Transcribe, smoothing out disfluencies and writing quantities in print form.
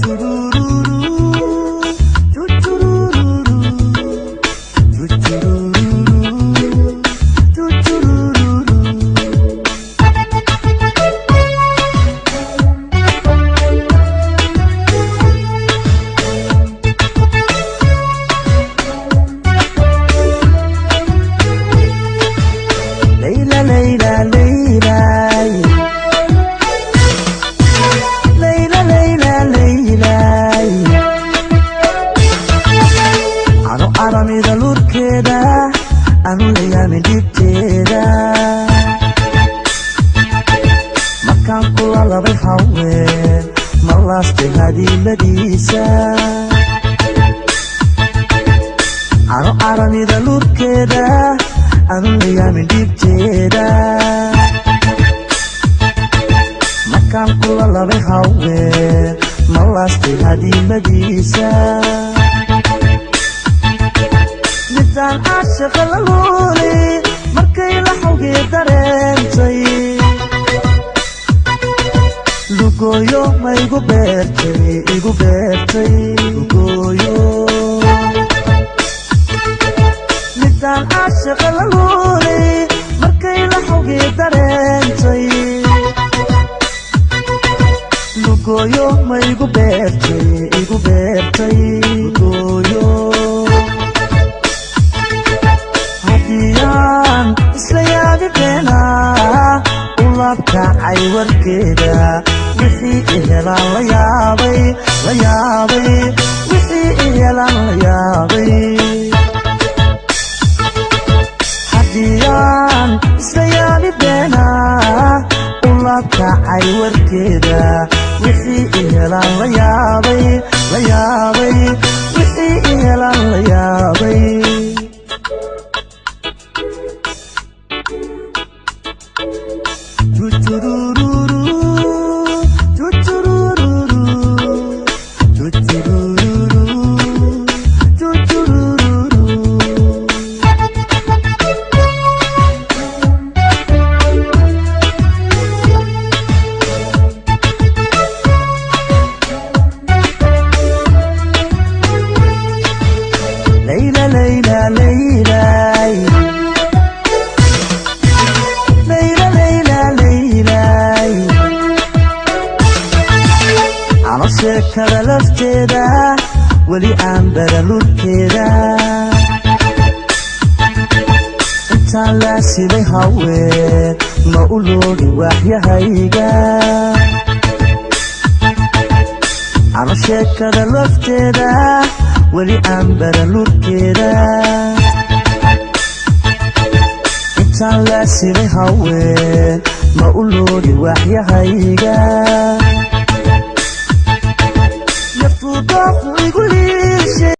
Tuturururu, tuturururu, tuturururu, tuturururu. Layla, Layla, Layla. Layla, Layla, Layla. Anu aramida lurkeeda, anu layaamin dhibteeda. Markaan kula labay haween, ma laastay hadiimadiisa. Anu aramida lurkeeda, anu layaamin dhibteeda. Markaan kula labay haween, ma laastay hadiimadiisa. Midaan caashaqa la luulay, markay la xawgii dareentay, lugooyo ma igu beertay, igu beertay lugooyo. Midaan caashaqa la luulay, markay la xawgii dareentay, lugooyo ma igu beertay, igu beertay lugooyo. Haddiyaan isla yaabi beenaa u laabkacay warkeeda, wixii ihelaan la yaabay, la yaabay, wixii ihelaan la yaabay. Haddiyaan isla yaabi beenaa u laabkacay warkeeda, wixii ihelaan la yaabay, la yaabay, wixii ihelaan la yaabay. Tuturururu, tuturururu, tuturururu, tuturururu. Layla, Layla, Layla. Layla, Layla, Layla. Ano sheekada lafteeda, weli aan baralurkeeda. Intaan laasimay haween, ma u loogin waaxyahayga. Ano sheekada lafteeda, weli aan baralurkeeda. Intaan laasimay haween, ma u loogin waaxyahayga. Naftuu dooqu igu liishay.